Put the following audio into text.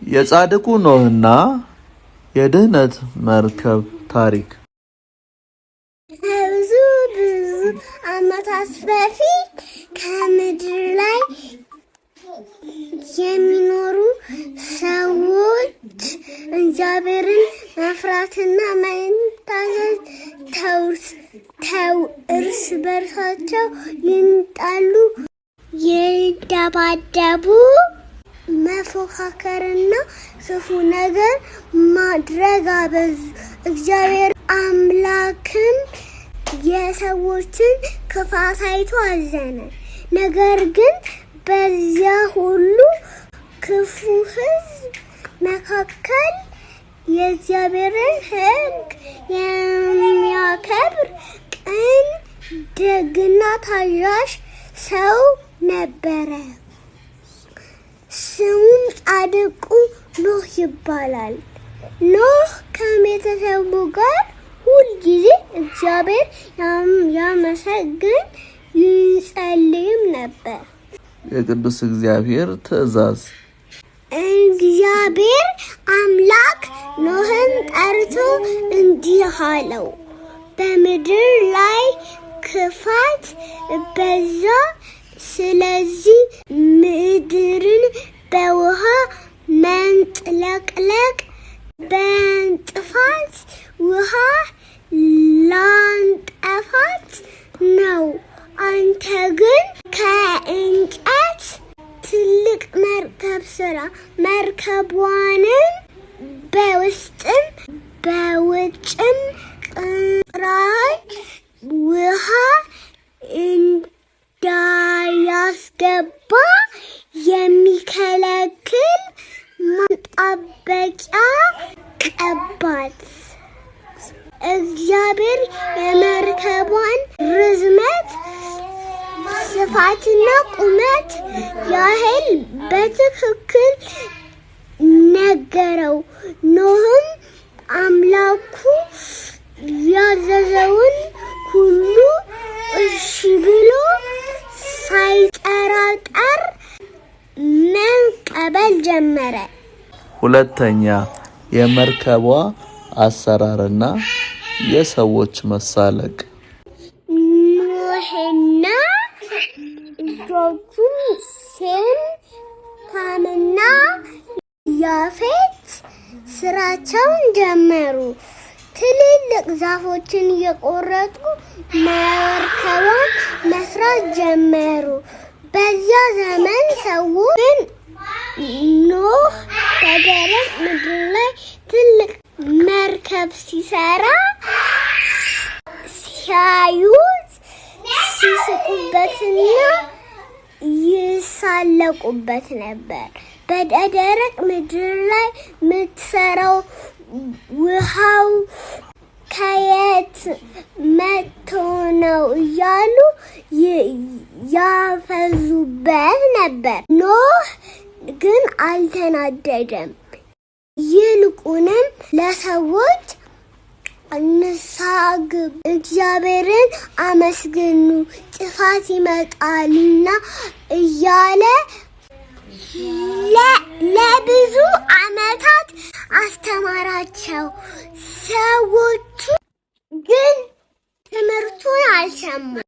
የጻድቁ ኖህና የድህነት መርከብ ታሪክ። ከብዙ ብዙ ዓመታት በፊት ከምድር ላይ የሚኖሩ ሰዎች እግዚአብሔርን መፍራትና መታዘዝ ተው፣ እርስ በርሳቸው ይጣሉ፣ ይደባደቡ፣ መፎካከርና ክፉ ነገር ማድረግ አበዙ። እግዚአብሔር አምላክም የሰዎችን ክፋት አይቶ አዘነ። ነገር ግን በዚያ ሁሉ ክፉ ሕዝብ መካከል የእግዚአብሔርን ሕግ የሚያከብር ቅን፣ ደግና ታዛዥ ሰው ነበረ። ስሙም ጻድቁ ኖህ ይባላል። ኖህ ከቤተሰቡ ጋር ሁልጊዜ እግዚአብሔር ያመሰግን ይጸልይም ነበር። የቅዱስ እግዚአብሔር ትእዛዝ። እግዚአብሔር አምላክ ኖህን ጠርቶ እንዲህ አለው፣ በምድር ላይ ክፋት በዛ፣ ስለዚህ ምድርን በውሃ መንጥለቅለቅ በጥፋት ውሃ ላንጠፋት ነው። አንተ ግን ከእንጨት ትልቅ መርከብ ስራ፣ መርከቧንም በውስጥም በውጭም ቅጥራን ውሃ እንዳያስገባ የሚከለክል ማጣበቂያ ቀባት። እግዚአብሔር የመርከቧን ርዝመት፣ ስፋትና ቁመት ያህል በትክክል ነገረው። ኖህም አምላኩ ያዘዘውን ሁሉ እሺ ብሎ ሳይጠራጠር መቀበል ጀመረ። ሁለተኛ፣ የመርከቧ አሰራርና የሰዎች መሳለቅ። ኖህና ልጆቹም ሴም፣ ካምና ያፌት ስራቸውን ጀመሩ። ትልልቅ ዛፎችን እየቆረጡ መርከቧን መስራት ጀመሩ። በዚያ ዘመን ሰዎች ኖህ በደረቅ ምድር ላይ ትልቅ መርከብ ሲሰራ ሲያዩት ሲስቁበትና ይሳለቁበት ነበር። በደረቅ ምድር ላይ የምትሰራው ውሃው ከየት መጥቶ ነው እያሉ ያፈዙበት ነበር። ኖህ ግን አልተናደደም። ይልቁንም ለሰዎች ንስሐ ግቡ፣ እግዚአብሔርን አመስግኑ፣ ጥፋት ይመጣልና እያለ ለብዙ ዓመታት አስተማራቸው። ሰዎቹ ግን ትምህርቱን አልሰሙም።